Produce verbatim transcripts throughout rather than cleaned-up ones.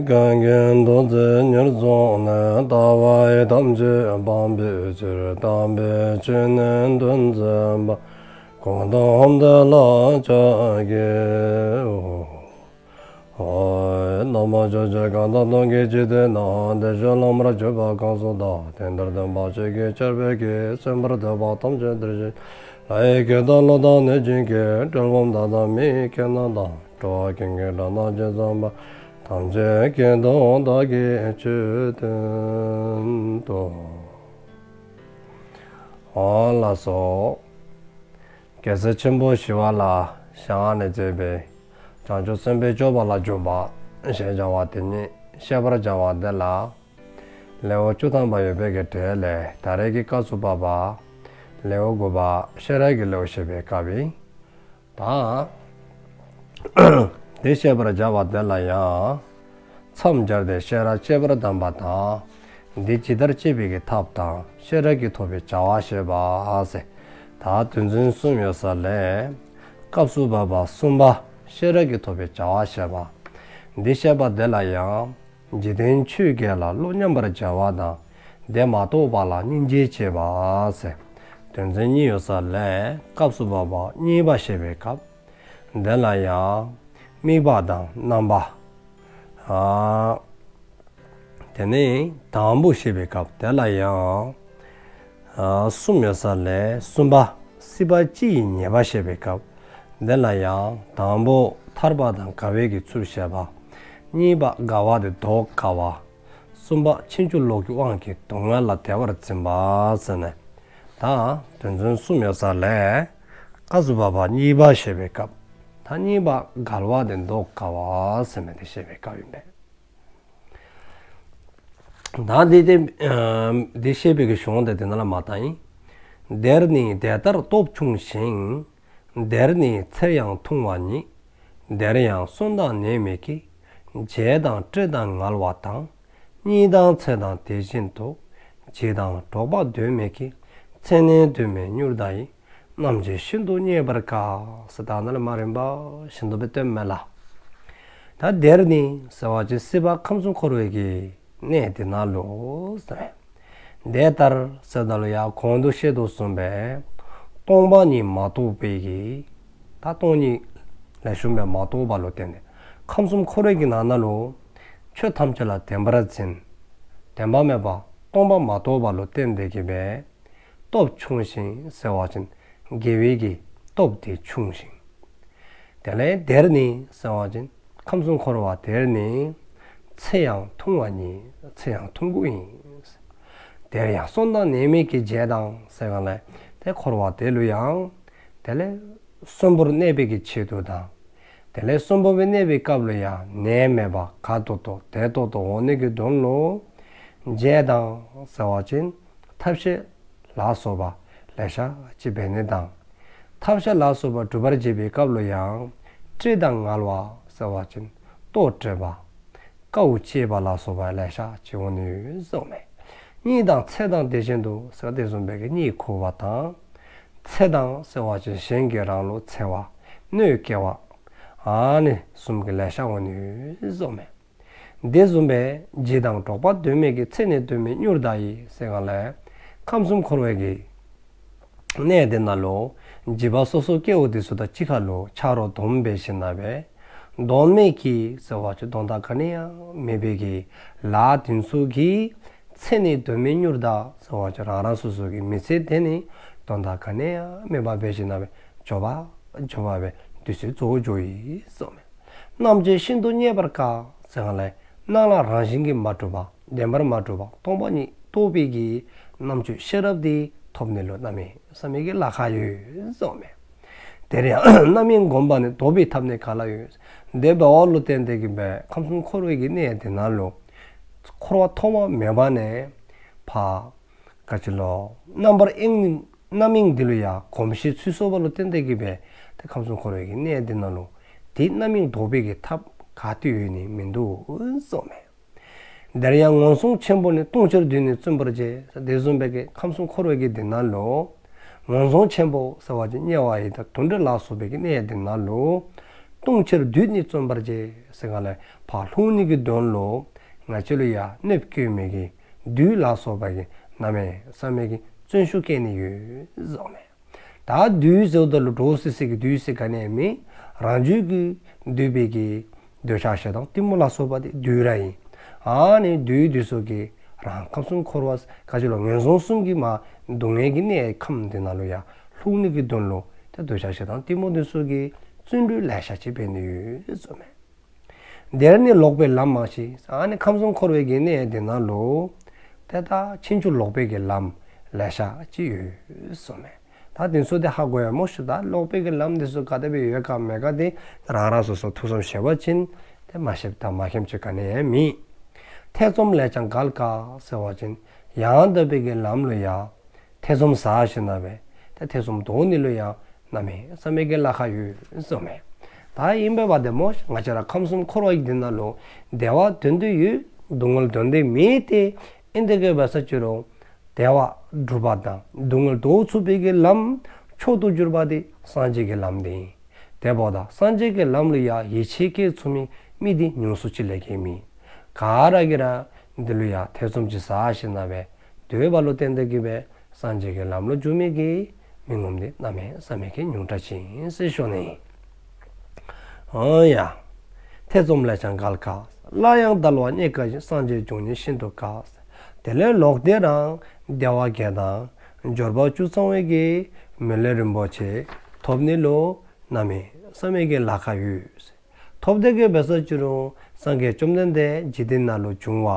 གང་གིས་ཐུགས་བརྩེ་ཉེར་བཟུང་ནས། ལྟ་བ་ཐམས་ཅད་སྤང་བའི་ཕྱིར། དམ་པའི་ཆོས་ནི་སྟོན་མཛད་པ། གོའུ་ཏམ་དེ་ལ་ཕྱག་འཚལ་ལོ། ན་མོ། ཕྱོགས་བཅུའི་གང་དག་སྟོང་གི་འཇིག་རྟེན་ན། བདེ་གཤེགས་བླ་མར་གྱུར་པ་གང་སུ་དག། དེ་འདིར་སྟོན་པ་ཆོས་ཀྱི་ཆར་འབེབས་ཀྱིས། གསན་པར་འདོད་པ་ཐམས་ཅད་འདིར་གཤེགས། ལྷ་ཡི་སྐད་དང་ཀླུ་དང་གནོད་སྦྱིན་སྐད། གྲུལ་བུམ་དག་དང་མི་ཡི་སྐད་རྣམས་དང་། འགྲོ་བ་ཀུན་གྱི་སྒྲ་རྣམས་ཇི་ཙམ་པ། ཐམས་ཅད་སྐད་དུ་བདག་གིས་ཆོས་བསྟན་ཏོ། ཨོ་ལགས་སོ། རྒྱལ་སྲས་ཆེན་པོ་ཞི་བ་ལྷའི་ཞལ་སྔ་ནས་མཛད་པའི་བྱང་ཆུབ་སེམས་དཔའི་སྤྱོད་པ་ལ་འཇུག་པ་ཞེས་བྱ་བ་དེ་ཉིད་བཤད་པར་བྱ་བ་འདི་ལ། ལེའུ་བཅུ་ཐམ་པ་ཡོད་པའི་གི་གྲས་ལས་ད་རེས་ཀྱི་སྐབས་སུ་བབ་པ་ལེའུ་དགུ་པ་ཤེས་རབ་ཀྱི་ལེའུ་བཤད་པའི་སྐབས་ཨིན། ད་དེ་བཤད་པར་བྱ་བ་དེ་ལ་ཡང་མཚམས་སྦྱར་ཏེ་ཤེས་རབ་བསྐྱེད་པར་གདམས་པ་དང་། འདི་ཇི་ལྟར་བསྐྱེད་པའི་གི་ཐབས་དང་། ཤེས་རབ་ཀྱིས་ཐོབ་པའི་བྱ་བ་བཤད་པ་ཟེར། ད་དོན་ཚན་གསུམ་ཡོད་ས་ལས་སྐབས་སུ་བབ་པ་གསུམ་པ་ཤེས་རབ་ཀྱིས་ཐོབ་པའི་བྱ་བ་བཤད་པ། འདི་བཤད་པ་དེ་ལ་ཡང་འཇིག་རྟེན་ཆོས་བརྒྱད་ལ་བློ་མཉམ་པར་བྱ་བ་དང་། དེ་མ་རྟོགས་པ་ལ་སྙིང་རྗེ་བསྐྱེད་པ་ཟེར། དོན་ཚན་གཉིས་ཡོད་ས་ལས་སྐབས་སུ་བབ་པ་གཉིས་པ་བཤད་པའི་སྐབས། དེ་ལ་ཡང་དམིགས་པ་དང་རྣམ་པ། ཨ་དེ་ནས་དང་པོ་བཤད་པའི་སྐབས་དེ་ལ་ཡང་ཨ་གསུམ་ཡོད་ས་ལས་གསུམ་པ་སྲིད་པ་སྤྱི་ཡི་ཉེས་པ་བཤད་པའི་སྐབས། དེ་ལ་ཡང་དང་པོ་ཐར་པ་དང་དགའ་བའི་གི་ཚུལ་བཤད་པ། གཉིས་པ་དགའ་བ་དེ་ལྡོག་དཀའ་བ། གསུམ་པ་ཕྱིན་ཅི་ལོག་གི་དབང་གིས་སྡུག་བསྔལ་ལ་བདེ་བར་འཛིན་པ་ཟེར་ནས། ད་དོན་ཚན་གསུམ་ཡོད་ས་ལས་སྐབས་སུ་བབ་པ་གཉིས་པ་བཤད་པའི་སྐབས། ད་གཉིས་པ་དགའ་བ་དེ་ལྡོག་དཀའ་བ་ཟེར་མི་དེ་བཤད་པའི་སྐབས་ཨིན་པས། ད་འདི་དེ་ཨ་འདི་བཤད་པའི་གི་གཞུང་དེ་དེ་ནང་ལ་མར་བཏང་ཡི། དེར་ནི་དེ་ལྟར་སྟོབས་ཆུང་ཞིང་། དེར་ནི་ཚེ་ཡང་ཐུང་བ་ཉིད། དེར་ཡང་གསོན་དང་ནད་མེད་ཀྱི། བརྗེད་དང་བཀྲེས་དང་ངལ་བ་དང་། གཉིད་དང་འཚེ་དང་དེ་བཞིན་དུ། བྱིས་དང་འགྲོགས་པ་དོན་མེད་ཀྱི། ཚེ་ནི་དོན་མེད་མྱུར་འདའ་ཡི། རྣམ་དཔྱོད་ཤིན་ཏུ་རྙེད་པར་དཀའ། ཟེར་ད་ནཱ་ལས་མར་རིམ་པ་བཞིན་དུ་སྦེ་སྟོནམ་མས་ལགས། ད་དེར་ནི་ཟེར་བ་ཅིན་སྲིད་པ་ཁམས་གསུམ་འཁོར་བའི་གི་གནས་དེ་ནང་ལུ་ཟེར། དེ་ལྟར་ཟེརཝ་ད་ལུ་ཡང་གོང་དུ་བཤད་དོ་བཟུམ་སྦེ་སྟོང་པ་ཉིད་མ་རྟོགས་པའི་གི། ད་སྟོང་ཉིད་ལེགས་ཤོམ་སྦེ་མ་རྟོགས་པ་ལུ་བརྟེན་ཏེ་ཁམས་གསུམ་འཁོར་བའི་གི་ནང་ན་ལུ་ཆོས་ཐམས་ཅད་ལ་བདེན་པར་འཛིན། བདེན་པ་མེད་པ་སྟོང་པ་མ་རྟོགས་པ་ལུ་བརྟེན་ཏེ་གི་སྦེ་སྟོབས་ཆུང་ཞིང་ཟེར་བ་ཅིན་དགེ་བའི་གི་སྟོབས་དེ་ཆུང་ཞིང་། དེ་ལས་དེར་ནི་ཟེར་བ་ཅིན་ཁམས་གསུམ་འཁོར་བ་དེར་ནི་ཚེ་ཡང་ཐུང་བ་ཉིད། ཚེ་ཡང་ཐུང་ཀུ་ཨིན། དེར་ཡང་གསོན་དང་ནད་མེད་ཀྱི། བརྗེད་དང་ཟེར་གང་ལས་དེ་འཁོར་བ་དེ་ལུ་ཡང་དེ་ལས་གསོན་པོར་གནས་པའི་གི་ཆེད་དུ་དང་། དེ་ལས་གསོན་པོ་སྦེ་གནས་པའི་སྐབས་ལུ་ཡང་ནད་མེད་པ་དགའ་ཏོག་ཏོ་བདེ་ཏོག་ཏོ་འོང་ནི་གི་དོན་ལུ། བརྗེད་དང་ཟེར་བ་ཅིན་ཐབས་ཤེས་ལ་སོགས་པ་ལེ་ཤ་ཅིག་འབད་ནི་དང་། ཐབས་ཤེས་ལ་སོགས་པ་སྒྲུབ་པར་བྱེད་པའི་སྐབས་ལུ་ཡང་བཀྲེས་དང་ངལ་བ་ཟེར་བ་ཅིན་ལྟོཝ་བཀྲེས་པ། དཀའཝ་སྤྱད་པ་ལ་སོགས་པ་ལེ་ཤ་ཅིག་འོང་ནི་ཡོད་གསུངསམ་མས། གཉིད་དང་འཚེ་དང་དེ་བཞིན་དུ་ཟེར་དེ་བཟུམ་སྦེ་གི་གཉིད་ཁུག་པ་དང་། འཚེ་དང་ཟེར་བ་ཅིན་གཞན་གྱིས་རང་ལུ་འཚེ་བ་གནོད་སྐྱེལ་བ། ཨ་ནི་བཟུམ་གྱི་ལེ་ཤ་འོང་ནི་ཡོད་གསུངསམ་མས། དེ་བཟུམ་སྦེ་བྱིས་དང་འགྲོགས་པ་དོན་མེད་ཀྱི། ཚེ་ནི་དོན་མེད་མྱུར་འདའ་ཡི་ཟེར་གང་ལས་ཁམས་གསུམ་འཁོར་བའི་གི་གནས་དེ་ནང་ལུ་བྱིས་པ་སོ་སོ་སྐྱེ་བོ་དེ་ཚུ་དང་གཅིག་ཁར་ལུ་ཆ་རོགས་སྡོམ་འབད་ཞིནམ་ལས་དོན་མེད་ཀྱི་ཟེར་བ་ཅིན་དོན་དག་ག་ནི་ཡང་མེད་པའི་གི་ལཱ་དེ་ཚུ་གིས་ཚེ་ནི་དོན་མེད་མྱུར་འདའ་ཟེར་བ་ཅིན་རང་རང་སོ་སོ་གི་མི་ཚེ་དེ་ནི་དོན་དག་ག་ནི་ཡང་མེདཔ་འབད་ཞིནམ་ལས་མགྱོགས་པ་མགྱོགས་པ་སྦེ་དུས་ཚོད་རྫོགས་འགྱོ་ཡི་གསུངསམ་མས། རྣམ་དཔྱོད་ཤིན་ཏུ་རྙེད་པར་དཀའ་ཟེར་གང་ལས་སྣང་ལ་རང་བཞིན་གྱིས་མ་གྲུབ་པ་བདེན་པར་མ་གྲུབ་པ་སྟོང་པ་ཉིད་རྟོགས་པའི་གི་རྣམ་དཔྱོད་ཤེས་རབ་དེ་ཐོབ་ནི་ལུ་གནམ་མེད་ས་མེད་ཀྱི་ལཱ་ཁག་ཡོད་གསུངསམ་མས། དེར་ཡང་རྣམ་གཡེང་གོམས་པ་ནི། ལྡོག་པའི་ཐབས་ནི་ག་ལ་ཡོད། དེ་འབདཝ་ལུ་བརྟེན་ཏེ་གི་སྦེ་ཁམས་གསུམ་འཁོར་བའི་གི་གནས་དེ་ནང་ལུ་འཁོར་བ་ཐོག་མ་མེད་པ་ནས་ཕར་ག་ཅི་ལོ་རྣམ་པར་གཡེང་ནི་རྣམ་གཡེང་འདི་ལུ་ཡང་གོམས་གཤིས་ཚུད་སོངམ་ལུ་བརྟེན་ཏེ་གི་སྦེ་ཏེ་ཁམས་གསུམ་འཁོར་བའི་གི་གནས་འདི་ནང་ལུ་ཏེ་རྣམ་གཡེང་ལྡོག་པའི་གི་ཐབས་ག་ཏེ་ཡོད་ནི་མིན་འདུག་གསུངསམ་མས། དེར་ཡང་ངན་སོང་ཆེན་པོ་ནི། ལྟུང་ཕྱིར་འདི་ནི་བརྩོན་པར་བྱ། དེ་བཟུམ་སྦེ་གི་ཁམས་གསུམ་འཁོར་བའི་གི་འདི་ནང་ལུ་ངན་སོང་ཆེན་པོ་ཟེར་བ་ཅིན་དམྱལ་བ་ཡི་དྭགས་དུད་འགྲོ་ལ་སོགས་པའི་གི་གནས་འདི་ནང་ལུ་ ལྟུང་ཕྱིར་བདུད་ནི་བརྩོན་པར་བྱེད། ཟེར་ག་ལས་ཕར་ལྷུང་ནི་གི་དོན་ལུ་ང་བཅས་ལུ་ཡང་གནོདཔ་བཀལ་མི་གི་བདུད་ལ་སོགས་པ་གིས་གནམ་མེད་ས་མེད་ཀྱི་བརྩོན་ཤུགས་བསྐྱེད་ནི་ཡོད་ཟེརཝ་མས། ད་བདུད་ཟེརཝ་ད་ལུ་འདྲོག་སི་སི་གི་བདུད་ཟེར་ག་ནི་ཡང་མེན། རང་རྒྱུད་ཀྱི་འདུས་པའི་གི་འདོད་ཆགས་ཞེ་སྡང་གཏི་མུག་ལ་སོགས་པ་དེ་བདུད་ར་ཨིན། ཨ་ནི་བདུད་འདི་ཚུ་གིས་རང་ཁམས་གསུམ་འཁོར་བ་ག་ཅི་ལོ་ངན་སོང་གསུམ་གྱི་མ་སྡུག་བསྔལ་གྱི་གནས་ཁམས་འདི་ནང་ལུ་ཡང་ལྷུང་ནི་གི་དོན་ལུ་ཏེ་འདོད་ཆགས་ཞེ་སྡང་གཏི་མུག་འདི་ཚུ་གིས་བརྩོན་འགྲུས་ལེ་ཤ་ཅིག་འབད་ནི་ཡོད་ཟེརཝ་མས། དེར་ནི་ལོག་པའི་ལམ་མང་ཞིང་། ཨ་ནི་ཁམས་གསུམ་འཁོར་བའི་གི་གནས་འདི་ནང་ལུ་ཏེ་ད་ཕྱིན་ཅི་ལོག་པའི་གི་ལམ་ལེ་ཤ་ཅིག་ཡོད་ཟེརཝ་མས། ད་འདི་ཚུ་ཏེ་ཧ་གོ་ཡ་མོ་ཤིག། ད་ལོག་པའི་གི་ལམ་འདི་ཚུ་ག་དེ་སྦེ་ཡོད་ག་མེད་ག་དེ་རང་རང་སོ་སོ་ཐུགས་བསམ་བཞེས་པ་ཅིན་ཏེ་མ་ཤེསཔ་དང་མ་མཁྱེནམ་ཅིག་ག་ནི་ཡང་མེད། ཐེ་ཚོམ་ལས་ཀྱང་བརྒལ་དཀའ་ཟེར་བ་ཅིན་ཡང་དག་པའི་གི་ལམ་ལུ་ཡང་ཐེ་ཚོམ་ཟ་ཞིནམ་ལས་ཏེ་ཐེ་ཚོམ་བཟློག་ནི་ལུ་ཡང་གནམ་མེད་ས་མེད་ཀྱི་ལཱ་ཁག་ཡོད་ཟེརཝ་མས། ད་ཨིན་པས་པ་ཏེ་མོ་ང་བཅས་ར་ཁམས་གསུམ་འཁོར་བའི་འདི་ནང་ལུ་བདེ་བ་དོན་དུ་ཡོད། སྡུག་བསྔལ་དོན་དུ་མེད་དེ། ཨིན་དེ་གི་འབད་ས་ཅི་རུང་བདེ་བ་སྒྲུབ་པ་དང་སྡུག་བསྔལ་བཟློག་ཚུགས་པའི་གི་ལམ་མཆོག་ཏུ་གྱུར་པ་དེ་སངས་རྒྱས་ཀྱི་ལམ་དེ་ཨིན། དེ་འབདཝ་ད་སངས་རྒྱས་ཀྱི་ལམ་ལུ་ཡང་ཡིད་ཆེས་བསྐྱེད་ཚུགས་མི་མི་དེ་ཉུང་སུ་ཅིག་ལས་བརྒལ་མེད། ག་ར་གིས་ར་འདི་ལུ་ཡང་ཐེ་ཚོམ་ཅིག་ཟ་ཞིནམ་ལས་འདོད་པ་ལུ་བརྟེན་ཏེ་གི་སྦེ་སངས་རྒྱས་ཀྱི་ལམ་ལུ་འཇུག་མི་གི་མི་ངོམ་དེ་གནམ་མེད་ས་མེད་ཀྱི་ཉུང་དྲགས་ཅིག་ཨིན་ཟེར་ཞུ་ནི། འོ་ཡ། ཐེ་ཚོམ་ལས་ཀྱང་བརྒལ་དཀའ། སླར་ཡང་དལ་བ་རྙེད་དཀའ་ཞིང་། སངས་རྒྱས་འབྱུང་ནི་ཤིན་ཏུ་དཀའ། དེ་ལས་ལོག་སྟེ་རང་བདེ་བ་བརྒྱད་དང་འབྱོར་པ་བཅུ་ཚང་བའི་གི་མི་ལུས་རིན་པོ་ཆེ་ཐོབ་ནི་ལུ་གནམ་མེད་ས་མེད་ཀྱི་ལཱ་ཁག་ཡོད། ཐོབ་སྟེ་གི་འབད་ས་ཅི་རུང་སངས་རྒྱས་བཅོམ་ལྡན་འདས་འཇིག་རྟེན་ནང་ལུ་བྱུང་བ་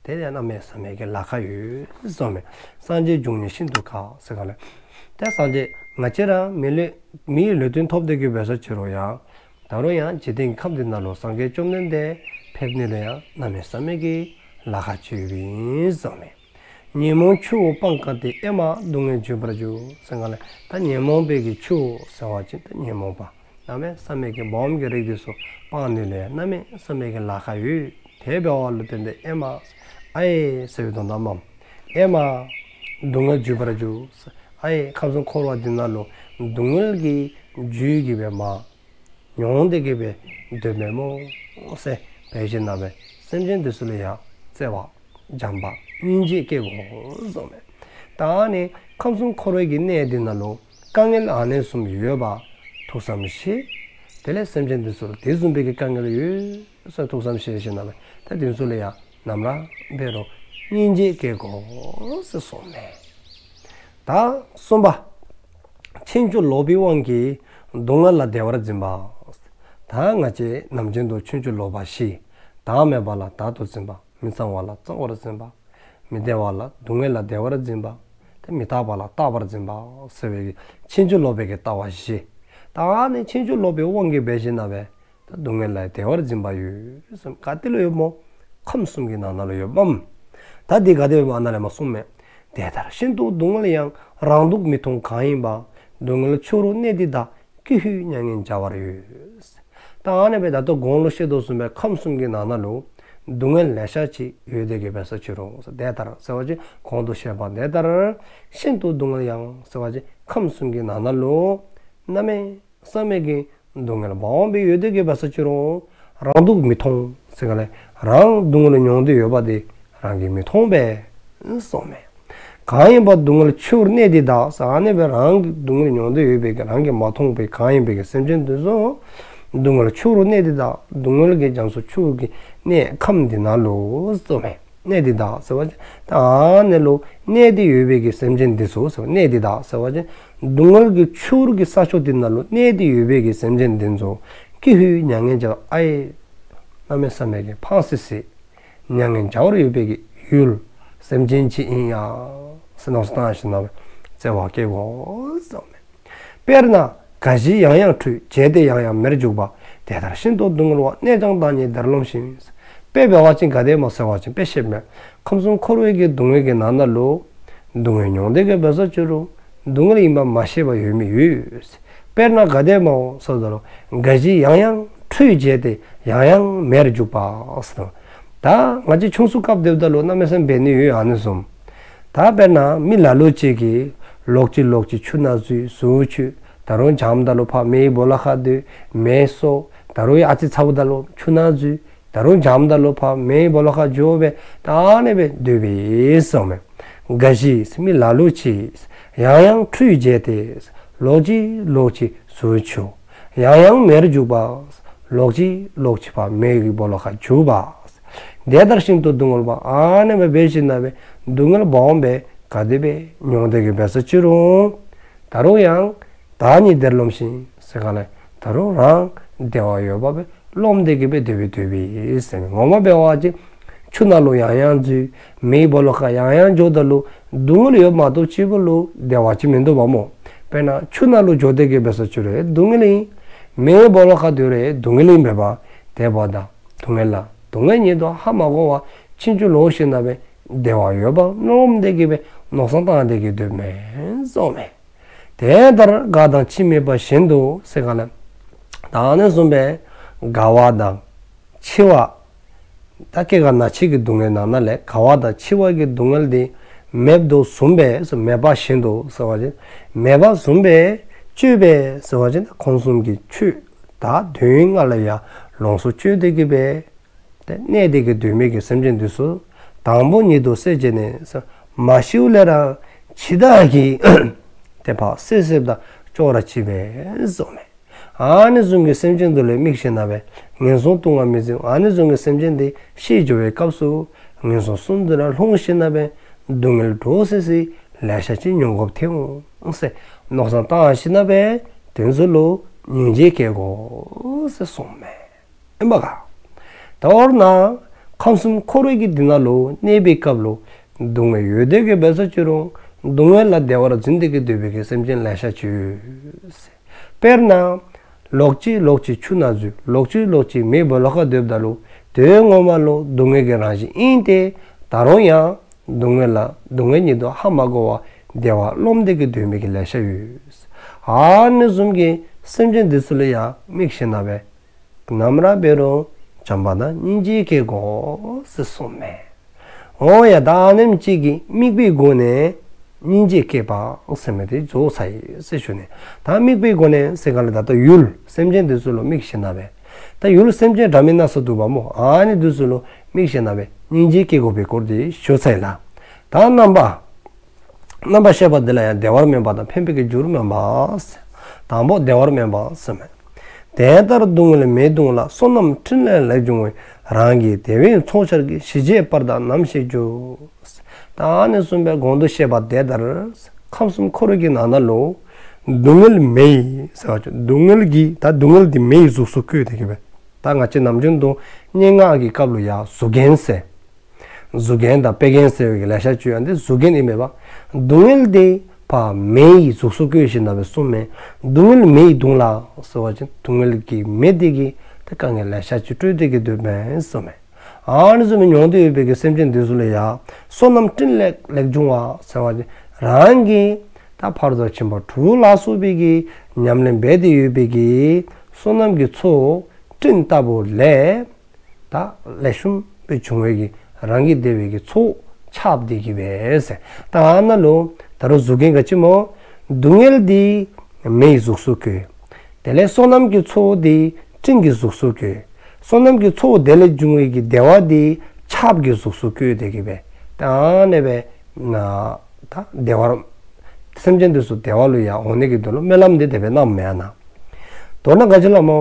དེ་ཡང་གནམ་མེད་ས་མེད་ཀྱི་ལཱ་ཁག་ཡོད་ཟེརཝ་མས། སངས་རྒྱས་འབྱུང་ནི་ཤིན་ཏུ་དཀའ་ཟེར་ག་ལས། ཏེ་སངས་རྒྱས་ང་བཅས་ར་མི་ལུས་མིའི་ལུས་རྟེན་ཐོབ་སྟེ་གི་འབད་ས་ཅི་རུང་ཡང་ད་རུང་ཡང་འཇིག་རྟེན་གྱི་ཁམས་འདི་ནང་ལུ་སངས་རྒྱས་བཅོམ་ལྡན་འདས་ཕེབས་ནི་ལུ་ཡང་གནམ་མེད་ས་མེད་ཀྱི་ལཱ་ཁག་ཅིག་ཡོདཔ་ཨིན་ཟེརཝ་མས། ཉོན་མོངས་ཆུ་བོ་སྤང་དཀའ་སྟེ། ཨེ་མ་སྡུག་བསྔལ་བརྗོད་པར་འགྱུར་ཟེར་ག་ལས། ད་ཉོན་མོངས་པའི་གི་ཆུ་བོ་ཟེར་བ་ཅིན་ད་ཉོན་མོངས་པ་གནམ་མེད་ས་མེད་ཀྱི་སྦོམ་གྱི་རིགས་འདི་ཚུ་སྤང་ནི་ལུ་ཡང་གནམ་མེད་ས་མེད་ཀྱི་ལཱ་ཁག་ཡོད། དེ་འབདཝ་ལུ་བརྟེན་ཏེ་ཨེ་མ་ཨའི་ཟེར་བའི་དོན་དག་མས། ཨེ་མ་སྡུག་བསྔལ་བརྗོད་པར་འགྱུར། ཨའི་ཁམས་གསུམ་འཁོར་བ་འདི་ནང་ལུ་སྡུག་བསྔལ་གྱི་རྒྱུད་ཀྱི་བའི་མ་མྱོང་སྟེ་གི་སྦེ་སྡོད་མི་མོ་ཟེར་འབད་ཞིནམ་ལས་སེམས་ཅན་འདི་ཚུ་ལུ་ཡང་བརྩེ་བ་བྱམས་པ་སྙིང་རྗེ་བསྐྱེད་དགོ་ཟེརཝ་མས། ད་ནི་ཁམས་གསུམ་འཁོར་བའི་གི་གནས་འདི་ནང་ལུ་དཀའ་ངལ་ཨ་ནི་བཟུམ་ཡོདཔ་ཐུགས་བསམ་བཞེས། དེ་ལས་སེམས་ཅན་འདི་ཚུ་ལུ་དེ་བཟུམ་སྦེ་གི་དཀའ་ངལ་ཡོད་ཟེར་ཐུགས་བསམ་བཞེས་ཞིནམ་ལས་ད་འདི་ཚུ་ལུ་ཡང་ནམ་ར་འབད་རུང་སྙིང་རྗེ་བསྐྱེད་དགོ་ཟེར་གསུངསམ་མས། ད་གསུམ་པ། ཕྱིན་ཅི་ལོག་པའི་དབང་གིས་སྡུག་བསྔལ་ལ་བདེ་བར་འཛིན་པ། ད་ང་བཅས་ནམ་རྒྱུན་དུ་ཕྱིན་ཅི་ལོག་པ་བཞི། བདག་མེད་པ་ལ་བདག་ཏུ་འཛིན་པ། མི་གཙང་བ་ལ་གཙང་བར་འཛིན་པ། མི་བདེ་བ་ལ་སྡུག་བསྔལ་ལ་བདེ་བར་འཛིན་པ། དེ་མི་རྟག་པ་ལ་རྟག་པར་འཛིན་པ་ཟེར་བའི་ཕྱིན་ཅི་ལོག་པའི་གི་ལྟ་བ་བཞི། ད་ནི་ཕྱིན་ཅི་ལོག་པའི་དབང་གིས་འབད་ཞིནམ་ལས་ད་སྡུག་བསྔལ་ལ་བདེ་བར་འཛིན་པ་ཡོད་ཟེར་ག་ཏེ་ལུ་ཡོདཔ་སྨོ། ཁམས་གསུམ་གྱི་ནང་ན་ལུ་ཡོདཔ་མས། ད་འདི་ག་དེ་ཡོདཔ་ཨ་ན་ལས་མར་གསུངསམ་མས། དེ་ལྟར་ཤིན་ཏུ་སྡུག་བསྔལ་ཡང་། རང་སྡུག་མི་མཐོང་གང་ཡིན་པ། སྡུག་བསྔལ་ཆུ་བོར་གནས་འདི་དག། ཀྱི་ཧུད་མྱ་ངན་བྱ་བར་འོས། ད་ཨ་ནི་སྦེ་ད་ལྟོ་གོང་ལུ་བཤད་དོ་བཟུམ་སྦེ་ཁམས་གསུམ་གྱི་ནང་ན་ལུ་སྡུག་བསྔལ་ལེ་ཤ་ཅིག་ཡོད་དེ་གི་འབད་ས་ཅི་རུང་། དེ་ལྟར་ཟེར་བ་ཅིན་གོང་དུ་བཤད་པ་དེ་ལྟར། ཤིན་ཏུ་སྡུག་བསྔལ་ཡང་ཟེར་བ་ཅིན་ཁམས་གསུམ་གྱི་ནང་ན་ལུ་གནམ་མེད་ས་མེད་ཀྱི་སྡུག་བསྔལ་སྦོམ་སྦེ་ཡོད་དེ་གི་འབད་ས་ཅི་རུང་རང་སྡུག་མི་མཐོང་ཟེར་ག་ལས། རང་སྡུག་བསྔལ་མྱོང་སྟེ་ཡོད་པ་དེ་རང་གིས་མི་མཐོང་པས་གསུངསམ་མས། གང་ཡིན་པ་སྡུག་བསྔལ་ཆུ་བོར་གནས་འདི་དག་ཟེར་ཨ་ནི་སྦེ་རང་གི་སྡུག་བསྔལ་མྱོང་སྟེ་ཡོད་པའི་གི་རང་གིས་མ་མཐོང་བའི་གང་ཡིན་པའི་གི་སེམས་ཅན་འདི་ཚུ་སྡུག་བསྔལ་ཆུ་བོར་གནས་འདི་དག། སྡུག་བསྔལ་གྱི་རྒྱ་མཚོ་ཆུ་བོ་གི་གནས་ཁམས་འདི་ནང་ལུ་གསུངསམ་མས། གནས་འདི་དག་ཟེར་བ་ཅིན་ད་ཨ་ནི་ལུ་གནས་ཏེ་ཡོད་པའི་གི་སེམས་ཅན་འདི་ཚུ་ཟེར་བ་གནས་འདི་དག་ཟེར་བ་ཅིན་སྡུག་བསྔལ་གྱི་ཆུ་བོ་གི་ས་ཕྱོགས་འདི་ནང་ལུ་གནས་ཏེ་ཡོད་པའི་གི་སེམས་ཅན་འདི་ཚུ་ཀྱི་ཧུད་མྱ་ངན་བྱ་བ་ཨའི་གནམ་མེད་ས་མེད་ཀྱི་ཕངས་སི་སི་མྱ་ངན་བྱ་བར་འོས་པའི་གི་ཡུལ་སེམས་ཅན་ཅིག་ཨིན་ཡ་ཟེར་མནོ་བསམ་བཏང་ཞིནམ་ལས་བརྩེ་བ་བསྐྱེད་དགོ་གསུངསམ་མས། དཔེར་ན་ག་ཅི་ཡང་ཡང་ཁྲུས་བྱས་ཏེ། ཡང་ཡང་མེར་འཇུག་པ། དེ་ལྟར་ཤིན་ཏུ་སྡུག་བསྔལ་བ། གནས་ཀྱང་བདག་ཉིད་བདེར་རློམ་ཞིང་། དཔེ་འབད་བ་ཅིན་ག་དེ་སྨོ་ཟེར་བ་ཅིན་དཔེ་བཤདཔ་མས། ཁམས་གསུམ་འཁོར་བའི་གི་སྡུག་བསྔལ་གྱི་ནང་ན་ལུ་སྡུག་བསྔལ་མྱོང་སྟེ་གི་འབད་ས་ཅི་རུང་སྡུག་བསྔལ་ཨིནམ་མ་ཤེས་པར་ཡོད་མི་ཡོད། དཔེར་ན་ག་དེ་སྨོ་ཟེརཝ་ད་ལུ་ག་ཅི་ཡང་ཡང་ཁྲུས་བྱས་ཏེ། ཡང་ཡང་མེར་འཇུག་པ་ཟེར། ད་ང་བཅས་ཆུང་སུ་སྐབས་དེ་འབདཝ་ད་ལུ་གནམ་མེད་ས་མེད་འབད་ནི་ཡོད་ཨ་ནི་བཟུམ། ད་དཔེར་ན་མི་ལ་ལུ་ཅིག་གིས་ལོག་ཅི་ལོག་ཅི་ཆུ་ནང་འཛུལ་ཟུར་ཆུ་ད་རུང་འཇམ་ད་ལུ་ཕར་མེའི་སྦོ་ལོགས་ཁར་སྡོད་མེ་གསོ། ད་ ད་རུང་ཡང་ཨ་ཙི་ཚཝ་ད་ལུ་ཆུ་ནང་འཛུལ། ད་རུང་འཇམ་ད་ལུ་ཕར་མེའི་སྦོ་ལོགས་ཁར་འགྱོ་སྦེ་ད་ཨ་ནི་སྦེ་སྡོདཔ་ཨིན་ཟེརཝ་མས། འགའ་ཞིག་མི་ལ་ལུ་ཅིག། ཡང་ཡང་ཁྲུས་བྱས་ཏེ། ལོག་ཅི་ལོག་ཅི་ཟུར་ཆུ། ཡང་ཡང་མེར་འཇུག་པ། ལོག་ཅི་ལོག་ཅི་ཕར་མེ་གི་སྦོ་ལོགས་ཁར་འཇུག་པ། དེ་ལྟར་ཤིན་ཏུ་སྡུག་བསྔལ་བ། ཨ་ནི་སྦེ་འབད་ཞིནམ་ལས་སྡུག་བསྔལ་སྦོམ་སྦེ་ག་དེ་སྦེ་མྱོང་སྟེ་གི་འབད་སོ་ཅི་རུང་། ད་རུང་ཡང་བདག་ཉིད་བདེར་རློམ་ཞིང་ཟེར་ག་ལས། ད་རུང་རང་བདེ་བ་ཡོདཔ་སྦེ་རློམ་སྟེ་གི་སྦེ་སྡོདཔ་སྦེ་སྡོདཔ་ཨིན་ཟེར་མས། ངོ་མ་འབད་བ་ཅིན་ཆུ་ནང་ལུ་ཡང་ཡང་འཛུལ། མེའི་སྦོ་ལོགས་ཁར་ཡང་ཡང་འགྱོཝ་ད་ལུ་སྡུག་བསྔལ་ཡོདཔ་མ་གཏོགས་ཅིག་པོ་ལུ་བདེ་བ་ཅིག་མིན་འདུག་པ་སྨོ། དཔེར་ན་ཆུ་ནང་ལུ་འགྱོ་སྟེ་གི་འབད་སོ་ཅི་རུང་སྡུག་བསྔལ་ཨིན། མེའི་སྦོ་ལོགས་ཁར་སྡོད་རུང་སྡུག་བསྔལ་ཨིན་པས་པ། དེ་འབདཝ་ད་སྡུག་བསྔལ་ལ་སྡུག་བསྔལ་ཉིད་དུ་ཧ་མ་གོ་བར་ཕྱིན་ཅི་ལོག་ཞིནམ་ལས་བདེ་བ་ཡོདཔ་རློམ་སྟེ་གི་སྦེ་མནོ་བསམ་བཏང་སྟེ་གི་སྡོདཔ་མས་ཟེརཝ་མས། དེ་ལྟར་དགའ་དང་འཆི་མེད་པ་བཞིན་དུ་ཟེར་ག་ལས། ད་ཨ་ནི་བཟུམ་སྦེ་དགའ་བ་དང་འཆི་བ། ད་སྐྱེ་རྒ་ན་འཆི་གི་སྡུག་བསྔལ་ནང་ན་ལས་དགའ་བ་དང་འཆི་བ་གི་སྡུག་བསྔལ་འདི་མེདཔ་བཟུམ་སྦེ་ཟེར། མེད་པ་བཞིན་དུ་ཟེར་བ་ཅིན་མེད་པ་བཟུམ་སྦེ་སྤྱོད་པས་ཟེར་བ་ཅིན་ད་ཁམས་གསུམ་གྱི་ཆོས་ད་དོན་ལྔ་ལུ་ཡང་ལོངས་སུ་སྤྱོད་དེ་གི་སྦེ་ཏེ་གནས་ཏེ་གི་སྡོད་མི་གི་སེམས་ཅན་འདི་ཚུ་དང་པོ་ཉིད་དུ་བསད་བྱས་ནས་ཟེར། མ་ཤིཝ་ལས་ར་འཆི་བདག་གིས་ཏེ་ཕར་བསད་བསདཔ་ད་ཅོག་ར་གཅིག་པས་ཟེརཝ་མས། ཨ་ནི་བཟུམ་གྱི་སེམས་ཅན་འདི་ལུ་དམིགས་ཞིནམ་ལས་ངན་སོང་སྡུག་བསྔལ་མི་འཛིན། ཨ་ནི་བཟུམ་གྱི་སེམས་ཅན་འདི་ཤི་འགྱོ་བའི་སྐབས་སུ་ངན་སོང་གསུམ་འདི་ནང་ལྷུང་ཞིནམ་ལས་སྡུག་བསྔལ་འདྲོག་སི་སི་ལེ་ཤ་ཅིག་མྱོང་དགོཔ་ཐོན་འོང་ཟེར་མནོ་བསམ་བཏང་ཞིནམ་ལས་དེ་ཚུ་ལུ་སྙིང་རྗེ་སྐྱེ་དགོ་ཟེར་གསུངསམ་མས། ཨིན་པ་ག། མདོར་ན་ཁམས་གསུམ་འཁོར་བའི་གི་འདི་ནང་ལུ་གནས་པའི་སྐབས་ལུ་སྡུག་བསྔལ་ཡོད་དེ་གི་འབད་སོ་ཅི་རུང་སྡུག་བསྔལ་ལ་བདེ་བར་འཛིན་ཏེ་གི་སྡོད་པའི་གི་སེམས་ཅན་ལེ་ཤ་ཅིག་ཡོད། དཔེར་ན་ལོག་ཅི་ལོག་ཅི་ཆུ་ནང་འཛུལ། ལོག་ཅི་ལོག་ཅི་མེའི་སྦོ་ལོགས་ཁར་སྡོདཔ་ད་ལུ་དོན་ངོ་མ་ལུ་སྡུག་བསྔལ་གྱི་རང་བཞིན་ཨིན་ཏེ་ད་རུང་ཡང་སྡུག་བསྔལ་ལ་སྡུག་བསྔལ་ཉིད་དུ་ཧ་མ་གོ་བར་བདེ་བར་རློམ་སྟེ་གི་སྡོད་མི་གི་ལེ་ཤ་ཡོད། ཨ་ནི་བཟུམ་གྱི་སེམས་ཅན་འདི་ཚུ་ལུ་ཡང་དམིགས་ཞིནམ་ལས་ནམ་ར་འབད་རུང་བྱམས་པ་དང་སྙིང་རྗེ་སྐྱེ་དགོ་ཟེར་གསུངསམ་མས། འོ་ཡ། ད་ཨ་ནེམ་ཅིག་གིས་དམིགས་པའི་སྒོ་ནས་སྙིང་རྗེ་སྐྱེས་པ་ཟེར་མི་འདི་རྫོགས་ཚར་ཡི་ཟེར་ཞུ་ནི། ད་དམིགས་པའི་སྒོ་ནས་ཟེར་ག་ལས་ད་ལྟོ་ཡུལ་སེམས་ཅན་འདི་ཚུ་ལུ་དམིགས་ཞིནམ་ལས། ད་ཡུལ་སེམས་ཅན་འདྲ་མིན་སྣ་ཚོགས་འདུག་པ་སྨོ། ཨ་ནི་འདི་ཚུ་ལུ་དམིགས་ཞིནམ་ལས་སྙིང་རྗེ་སྐྱེ་དགོ་པའི་སྐོར་འདི་ཞུ་ཚར་ཡི་ལགས། ད་རྣམ་པ་རྣམ་པར་ཤེས་པ་འདི་ལ་ཡང་བདེ་བར་སྨོན་པ་དང་ཕན་པའི་གི་རྒྱུར་སྨོན་པ་ཟེར། དང་པོ་བདེ་བར་སྨོན་པ་ཟེརཝ་མས། དེ་ལྟར་སྡུག་བསྔལ་མེ་གདུང་ལ། བསོད་ནམས་སྤྲིན་ལས་ལེགས་འབྱུང་བའི། རང་གི་བདེ་བའི་ཚོགས་ཆར་གྱིས། ཞི་བྱེད་པར་བདག་ནམ་ཞིག་འགྱུར། ད་ཨ་ནི་གསུངས་པའི་གོང་དུ་བཤད་པ་དེ་ལྟར་ཁམས་གསུམ་འཁོར་བའི་གི་ནང་ན་ལུ་སྡུག་བསྔལ་མེ་ཡིས་ཟེར་བ་ཅིན་སྡུག་བསྔལ་གྱི་ད་སྡུག་བསྔལ་འདི་མེ་ཡི་གཟུགས་སུ་བཀོད་དེ་གི་སྦེ། ད་ང་བཅས་ནམ་རྒྱུན་དུ་སྙན་ངག་གི་སྐབས་ལུ་ཡང་གཟུགས་རྒྱན་ཟེར། གཟུགས་རྒྱན་དང་དཔེ་རྒྱན་ཟེར་བའི་གི་ལེ་ཤ་ཅིག་ཡོད། འདི་གཟུགས་རྒྱན་ཨིན་མས་པ། སྡུག་བསྔལ་འདི་ཕར་མེ་ཡི་གཟུགས་སུ་བཀོད་ཞིནམ་ལས་གསུངསམ་མས། སྡུག་བསྔལ་མེ་ཡིས་གདུང་ལ་ཟེར་བ་ཅིན་སྡུག་བསྔལ་གྱི་མེ་འདི་གིས་ད་དཀའ་ངལ་ལེ་ཤ་ཅིག་སྤྲོད་དེ་གི་སྡོདཔ་མས་གསུངསམ་མས། ཨ་ནི་བཟུམ་མའི་མྱོང་སྟེ་ཡོད་པའི་གི་སེམས་ཅན་འདི་ཚུ་ལུ་ཡང་བསོད་ནམས་སྤྲིན་ལས་ལེགས་འབྱུང་བ་ཟེར་བ་ཅིན་རང་གིས་ད་ཕར་ཚུར་ཆེན་པོ་དྲུག་ལ་སོགས་པའི་གི་ཉམས་ལེན་འབད་དེ་ཡོད་པའི་གི་བསོད་ནམས་ཀྱི་ཚོགས་སྤྲིན་ལྟ་བུ་ལས་ད་ལེགས་ཤོམ་སྦེ་བྱུང་བའི་གི་རང་གི་བདེ་བའི་གི་ཚོགས་ཁྱབ་སྟེ་གི་སྦེ་ཟེར། ད་ཨ་ནཱ་ལུ་ད་རུང་གཟུགས་རྒྱན་ག་ཅི་སྨོ། སྡུག་བསྔལ་འདི་མེ་ཡི་གཟུགས་སུ་བཀོད། དེ་ལས་བསོད་ནམས་ཀྱི་ཚོགས་འདི་སྤྲིན་གྱི་གཟུགས་སུ་བཀོད། བསོད་ནམས་ཀྱི་ཚོགས་དེ་ལས་འབྱུང་བའི་གི་བདེ་བ་འདི་ཆརཔ་གི་གཟུགས་སུ་བཀོད་དེ་གི་སྦེ། ད་ཨ་ནི་སྦེ་ད་བདེ་བར་སེམས་ཅན་འདི་ཚུ་བདེ་བ་ལུ་ཡང་འོང་ནི་གི་དོན་ལུ་སྨོན་ལམ་འདི་དེ་སྦེ་གནངམ་མས་ཨ་ནཱ། མདོར་ན་ག་ཅི་ལ་སྨོ།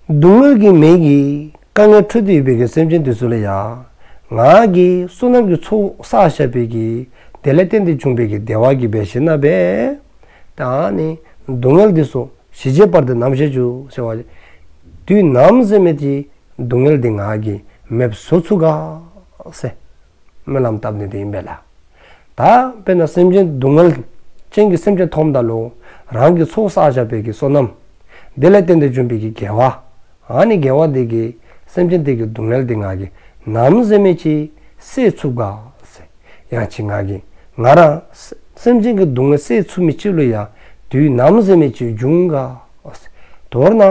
སྡུག་བསྔལ་གྱི་མེ་གིས་དཀའ་ངལ་འཕྲད་དེ་ཡོད་པའི་གི་སེམས་ཅན་འདི་ཚུ་ལུ་ཡང་ང་གིས་བསོད་ནམས་ཀྱི་ཚོགས་བསགས་བཞག་པའི་གི་དེ་ལས་བརྟེན་ཏེ་བྱུང་བའི་གི་བདེ་བ་གིས་འབད་ཞིནམ་ལས་ད་ཨ་ནི་སྡུག་བསྔལ་འདི་ཚུ་ཞི་བྱེད་པར་བདག་ནམ་ཞིག་འགྱུར་ཟེར་བ་ཅིན་དུས་ནམ་ཟེར་མི་ཅིག་སྡུག་བསྔལ་འདི་ང་གིས་མེདཔ་བཟོ་ཚུགས་ག་ཟེར་སྨོན་ལམ་བཏབ་ནི་འདི་ཨིན་པས་ལགས། ད་དཔེར་ན་སེམས་ཅན་སྡུག་བསྔལ་ཅན་གྱི་སེམས་ཅན་མཐོངམ་ད་ལུ་རང་གི་ཚོགས་བསགས་བཞག་པའི་གི་བསོད་ནམས་དེ་ལས་བརྟེན་ཏེ་བྱུང་བའི་གི་དགེ་བ། ཨ་ནི་དགེ་བ་འདི་གིས་སེམས་ཅན་དེ་གི་སྡུག་བསྔལ་འདི་ང་གིས་ནམ་ཟེར་མི་ཅིག་སེལ་ཚུགས་ག་ཟེར། ཡང་ཅིན་ང་གིས་ང་ར་སེམས་ཅན་གྱི་སྡུག་བསྔལ་སེལ་ཚུགས་མི་ཅིག་ལུ་ཡང་དུས་ནམ་ཟེར་མི་ཅིག་འབྱུང་ག་ཟེར། མདོར་ན་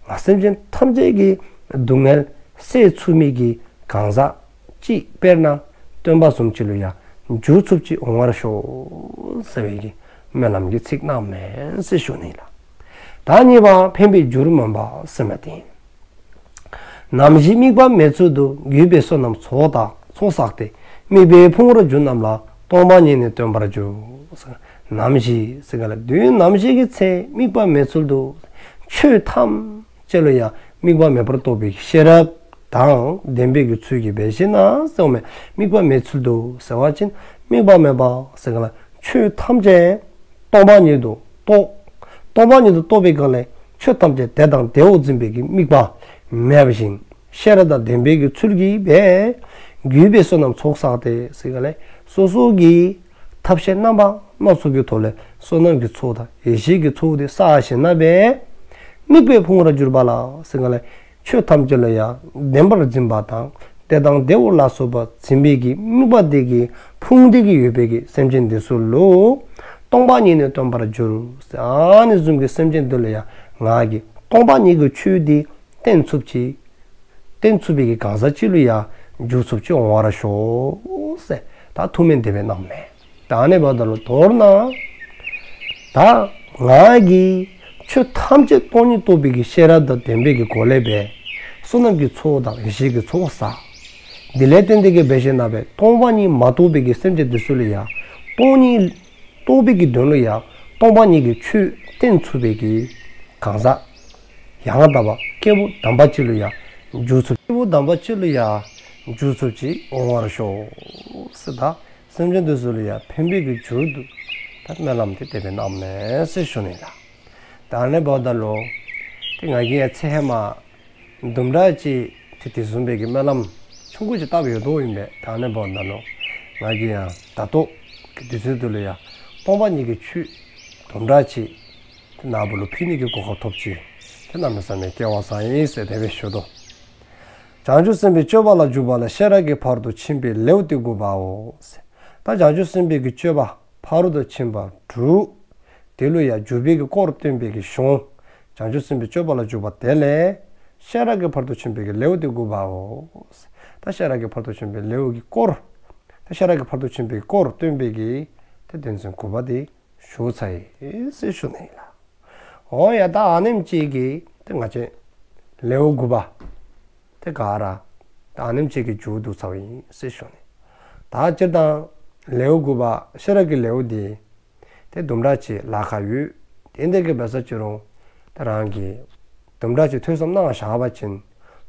ང་སེམས་ཅན་ཐམས་ཅད་ཀྱི་སྡུག་བསྔལ་སེལ་ཚུགས་མི་གི་གང་ཟག་ཅིག་དཔེར་ན་སྟོན་པ་བཟུམ་ཅིག་ལུ་ཡང་འགྱུར་ཚུགསཔ་ཅིག་འོང་བར་ཤོག་ཟེར་བའི་གི་སྨོན་ལམ་གྱི་ཚིག་གནངམ་མས་ཟེར་ཞུ་ནི་ལགས། ད་གཉིས་པ་ཕན་པའི་རྒྱུར་སྨོན་པ་ཟེར་མི་འདི་ཨིན། ནམ་ཞིག་དམིགས་པ་མེད་ཚུལ་དུ། གུས་པས་བསོད་ནམས་ཚོགས་དང་ཚོགས་བསགས་ཏེ། དམིགས་པའི་ཕུང་པོར་གྱུར་རྣམས་ལ། སྟོང་པ་ཉིད་ནི་སྟོན་པར་འགྱུར། ནམ་ཞིག་ཟེར་ག་ལ་དུས་ནམ་ཞིག་གི་ཚེ་དམིགས་པ་མེད་ཚུལ་དུ། ཆོས་ཐམས་ཅད་ལུ་ཡང་དམིགས་པ་མེད་པར་རྟོགས་པའི་ཤེས་རབ་དང་ལྡན་པའི་གི་ཚུལ་གྱིས་འབད་ཞིནམ་ལས་ཟེརཝ་མས། དམིགས་པ་མེད་ཚུལ་དུ་ཟེར་བ་ཅིན་དམིགས་པ་མེད་པ་ཟེར་ག་ལ་ཆོས་ཐམས་ཅད་སྟོང་པ་ཉིད་དུ་རྟོགས། སྟོང་པ་ཉིད་དུ་རྟོགས་པའི་སྒང་ལས་ཆོས་ཐམས་ཅད་དེ་དང་དེའོ་འཛིན་པའི་གི་དམིགས་པ་མེད་པ་བཞིན་ཤེས་རབ་དང་ལྡན་པའི་གི་ཚུལ་གྱིས་འབད། གུས་པས་བསོད་ནམས་ཚོགས་བསགས་ཏེ་ཟེར་ག་ལས་སོ་སོ་གི་ཐབས་ཤེས་རྣམ་པ་སྣ་ཚོགས་ཀྱི་ཐོག་ལས་བསོད་ནམས་ཀྱི་ཚོགས་དང་ཡེ་ཤེས་ཀྱི་ཚོགས་དེ་བསགས་ཞིནམ་ལས་དམིགས་པའི་ཕུང་པོར་གྱུར་པ་ལ་ཟེར་ག་ལས་ཆོས་ཐམས་ཅད་ལུ་ཡང་བདེན་པར་འཛིན་པ་དང་དེ་དང་དེའོ་ལ་སོགས་པ་འཛིན་པའི་གི་དམིགས་པ་དེ་གི་ཕུང་དེ་གི་ཡོད་པའི་གི་སེམས་ཅན་དེ་ཚུ་ལུ་སྟོང་པ་ཉིད་ནི་སྟོན་པར་འགྱུར། ཨ་ནི་བཟུམ་གྱི་སེམས་ཅན་དེ་ལུ་ཡང་ང་གིས་སྟོང་པ་ཉིད་ཀྱི་ཆོས་དེ་བསྟན་ཚུགསཔ་ཅིག་བསྟན་ཚུགས་པའི་གི་གང་ཟག་ཅིག་ལུ་ཡང་འགྱུར་ཚུགསཔ་ཅིག་འོང་བར་ཤོག་ཟེར་ད་ཐུགས་སྨོན་དེ་སྦེ་གནངམ་མས། ད་ཨ་ནི་འབདཝ་ད་ལུ་མདོར་ན་ད་ང་གིས་ཆོས་ཐམས་ཅད་སྟོང་ཉིད་རྟོགས་པའི་གི་ཤེས་རབ་དང་ལྡན་པའི་གི་སྒོ་ལས་འབད་བསོད་ནམས་ཀྱི་ཚོགས་དང་ཡེ་ཤེས་ཀྱི་ཚོགས་བསགས། དེ་ལས་བརྟེན་ཏེ་གི་འབད་ཞིནམ་ལས་སྟོང་པ་ཉིད་མ་རྟོགས་པའི་གི་སེམས་ཅན་དེ་ཚུ་ལུ་ཡང་སྟོང་ཉིད་རྟོགས་པའི་གི་དོན་ལུ་ཡང་སྟོང་པ་ཉིད་ཀྱི་ཆོས་བསྟན་ཚུགས་པའི་གི་གང་ཟག་ཡང་དག་པ་སྐྱེས་བུ་དམ་པ་ཅིག་ལུ་ཡང་འགྱུར་ཚུགས། སྐྱེས་བུ་དམ་པ་ཅིག་ལུ་ཡང་འགྱུར་ཚུགསཔ་ཅིག་འོང་བར་ཤོག་ཟེར་ད་སེམས་ཅན་དེ་ཚུ་ལུ་ཡང་ཕན་པའི་གི་རྒྱུར་དུ་ད་སྨོན་ལམ་དེ་དེ་སྦེ་གནངམ་མས་ཟེར་ཞུ་ནི་ལགས། ད་ཨ་ནི་འབདཝ་ད་ལུ་ཏེ་ང་གིས་ཡང་ཚེ་ཧེ་མ་དུམ་གྲ་ཅིག་ཏེ་དེ་བཟུམ་སྦེ་གི་སྨོན་ལམ་ཆུང་ཀུ་ཅིག་བཏབ་ཡོད་དོ་ཨིན་པས། ད་ཨ་ནི་འབདཝ་ད་ལུ་ང་གིས་ཡང་ད་ལྟོ་གི་དུས་ཚོད་འདི་ལུ་ཡང་སྟོང་པ་ཉིད་ཀྱི་ཆོས་དུམ་གྲ་ཅིག་ཏེ་ནཱ་བུ་ལུ་ཕུལ་ནི་གི་གོ་སྐབས་ཐོབ་ཅི། ཏེ་གནམ་མེད་ས་མེད་སྐལ་བ་བཟང་ཡི་ཟེར་དེ་སྦེ་ཞུ་དོ། བྱང་ཆུབ་སེམས་དཔའི་སྤྱོད་པ་ལ་འཇུག་པ་ལ་ཤེས་རབ་ཀྱི་ཕ་རོལ་ཏུ་ཕྱིན་པའི་ལེའུ་སྟེ་དགུ་པའོ། ད་བྱང་ཆུབ་སེམས་དཔའི་གི་སྤྱོད་པ་ཕ་རོལ་ཏུ་ཕྱིན་པ་དྲུག་དེ་ལུ་ཡང་འཇུག་པའི་གི་སྐོར་སྟོན་པའི་གི་གཞུང་། བྱང་ཆུབ་སེམས་དཔའི་སྤྱོད་པ་ལ་འཇུག་པ་དེ་ལས་ཤེས་རབ་ཀྱི་ཕ་རོལ་ཏུ་ཕྱིན་པའི་གི་ལེའུ་སྟེ་དགུ་པའོ། ད་ཤེས་རབ་ཀྱི་ཕ་རོལ་ཏུ་ཕྱིན་པའི་ལེའུ་གི་སྐོར། ད་ཤེས་རབ་ཀྱི་ཕ་རོལ་ཏུ་ཕྱིན་པའི་སྐོར་སྟོན་པའི་གི་ཏེ་དོན་ཚན་དགུ་པ་དེ་ཞུ་ཚར་ཡི་ཟེར་ཞུ་ནི་ལགས། འོ་ཡ་ད་ཨ་ནེམ་ཅིག་གིས་ཏེ་ང་བཅས་ལེའུ་དགུ་པ་ཏེ་ག་ར་ད་ཨ་ནེམ་ཅིག་གིས་མཇུག་བསྡུ་ཚརཝ་ཨིན་ཟེར་ཞུ་ནི། ད་སྤྱིར་བཏང་ལེའུ་དགུ་པ་ཤེས་རབ་ཀྱི་ལེའུ་འདི་ཏེ་དུམ་གྲ་ཅིག་ལཱ་ཁག་ཡོད། དེ་འདྲ་གི་འབད་ས་ཅི་རུང་ཏེ་རང་གིས་དུམ་གྲ་ཅིག་ཐོས་བསམ་གནང་བཞག་པ་ཅིན་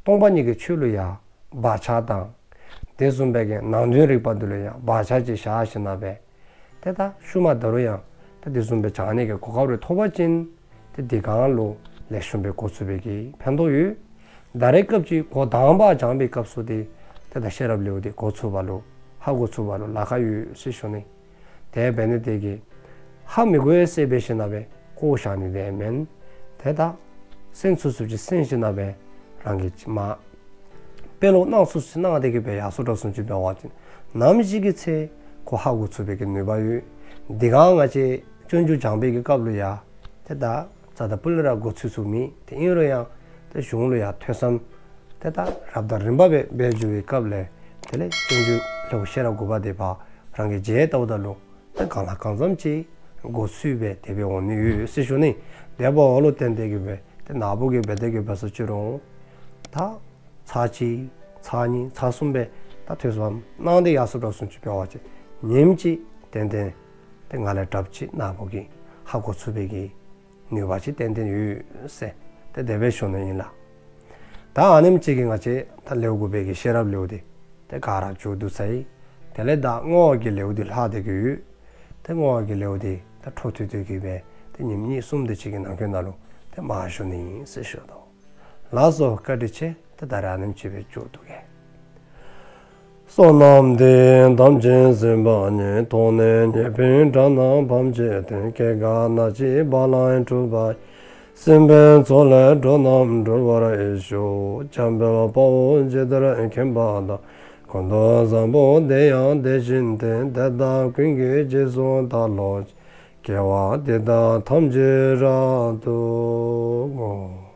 སྟོང་པ་ཉིད་ཀྱི་ཆོས་ལུ་ཡང་བག་ཆགས་དང་དེ་བཟུམ་སྦེ་གི་ནང་དོན་རིག་པ་འདི་ལུ་ཡང་བག་ཆགས་ཅིག་བཞག་ཞིནམ་ལས་ཏེ་ད་ཤུལ་མ་ད་རུང་ཡང་ཏེ་དེ་བཟུམ་སྦེ་སྦྱང་ནི་གི་གོ་སྐབས་རེ་ཐོབ་པ་ཅིན་ཏེ་དེ་སྒང་ལུ་ལེགས་ཤོམ་སྦེ་འགོ་ཚུགས་པའི་གི་ཕན་ཐོགས་ཡོད། ད་རེས་སྐབས་ཅིག་འགོ་དང་པ་སྦྱང་བའི་སྐབས་སུ་ཏེ་ཏེ་ད་ཤེས་རབ་ལེའུ་འདི་འགོ་ཚུགས་པ་ལུ་ཧ་གོ་ཚུགས་པ་ལུ་ལཱ་ཁག་ཡོད་ཟེར་ཞུ་ནི། དེ་འབད་ནི་དེ་གིས་ཧ་མི་གོ་ཡི་ཟེར་འབད་ཞིནམ་ལས་བཀོ་བཞག་ནི་དེ་མེན། ཏེ་ད་གསན་ཚུགས་ཚུགསཔ་ཅིག་གསན་ཞིནམ་ལས་རང་གིས་མ་དཔེ་ཀློག་གནང་ཚུགས་ཚུགས་གནང་སྟེ་གི་སྦེ་ཡར་སོང་དྲགས་སོང་ཅིག་འབད་བ་ཅིན་ནམ་ཞིག་གི་ཚེ་ཁོ་ཧ་གོ་ཚུགས་པའི་གི་ནུས་པ་ཡོད། དེ་སྒང་ང་བཅས་སྤྱོད་འཇུག་སྦྱང་བའི་གི་སྐབས་ལུ་ཡང་ཏེ་ད་རྩ་དང་སྤུ་ལས་ར་འགོ་ཚུགས་ཚུགས་མེད། ཏེ་ཨིན་རུང་ཡང་ཏེ་གཞུང་ལུ་ཡང་ཐོས་བསམ་ཏེ་ད་རབ་དང་རིམ་པ་སྦེ་འབད་འགྱོ་བའི་སྐབས་ལས་དེ་ལས་སྤྱོད་འཇུག་ལེའུ་ཤེས་རབ་དགུ་པ་དེ་ཕར་རང་གིས་མཇལ་བལྟཝ་ད་ལུ་ཏེ་གང་ལ་གང་འཚམས་ཅིག་འགོ་ཚུགས་སྦེ་དེ་སྦེ་འོང་ནི་ཡོད་ཟེར་ཞུ་ནི། དེ་འབདཝ་ལུ་བརྟེན་ཏེ་གི་སྦེ་ཏེ་ནཱ་བུ་གིས་འབད་དེ་གི་འབད་ས་ཅི་རུང་ད་ཚར་གཅིག་ཚར་གཉིས་ཚར་གསུམ་སྦེ་ད་ཐོས་བསམ་གནང་སྟེ་ཡར་སོང་དྲགས་སོང་ཅིག་འབད་བ་ཅིན་ཉིནམ་གཅིག་ཏན་ཏན་ཏེ་ང་ལས་དྲགཔ་ཅིག་ནཱ་བུ་གིས་ཧ་གོ་ཚུགས་པའི་གི་ནུས་པ་ཅིག་ཏན་ཏན་ཡོད་ཟེར་ཏེ་དེ་སྦེ་ཞུ་ནི་ཨིན་ལགས། ད་ཨ་ནེམ་ཅིག་གིས་ང་བཅས་ད་ལེའུ་དགུ་པའི་གི་ཤེས་རབ་ལེའུ་འདི་ཏེ་ག་ར་མཇུག་བསྡུ་ཚར་ཡི། དེ་ལས་ད་བསྔོ་བ་གི་ལེའུ་འདི་ལྷག་སྟེ་གི་ཡོད། ཏེ་བསྔོ་བ་གི་ལེའུ་འདི་ད་འཕྲོ་མཐུད་དེ་གི་སྦེ་ཏེ་ཉིནམ་གཉིས་གསུམ་དེ་ཅིག་གི་ནང་འཁོད་ནང་ལུ་ཏེ་མར་ཞུ་ནི་ཨིན་ཟེར་ཞུ་དོ། ལགས་སོ་བཀའ་དྲིན་ཆེ། ཏེ་ད་རེས་ཨ་ནེམ་ཅིག་སྦེ་མཇུག་བསྡུ་གེ། བསོད་ནམས་འདི་ཡིས་ཐམས་ཅད་གཟིགས་པ་ཉིད། ཐོབ་ནས་ཉེས་པའི་དགྲ་རྣམས་ཕམ་བྱས་ཏེ། སྐྱེ་རྒ་ན་འཆིའི་རྦ་རླབས་འཁྲུགས་པ་ཡི། སྲིད་པའི་མཚོ་ལས་འགྲོ་རྣམས་སྒྲོལ་བར་ཤོག། འཇམ་དཔལ་དཔའ་བོས་ཇི་ལྟར་མཁྱེན་པ་དང་། ཀུན་ཏུ་བཟང་པོ་དེ་ཡང་དེ་བཞིན་ཏེ། དེ་དག་ཀུན་གྱི་རྗེས་སུ་བདག་སློབ་ཅིང་། དགེ་བ་འདི་དག་ཐམས་ཅད་རབ་ཏུ་བསྔོ།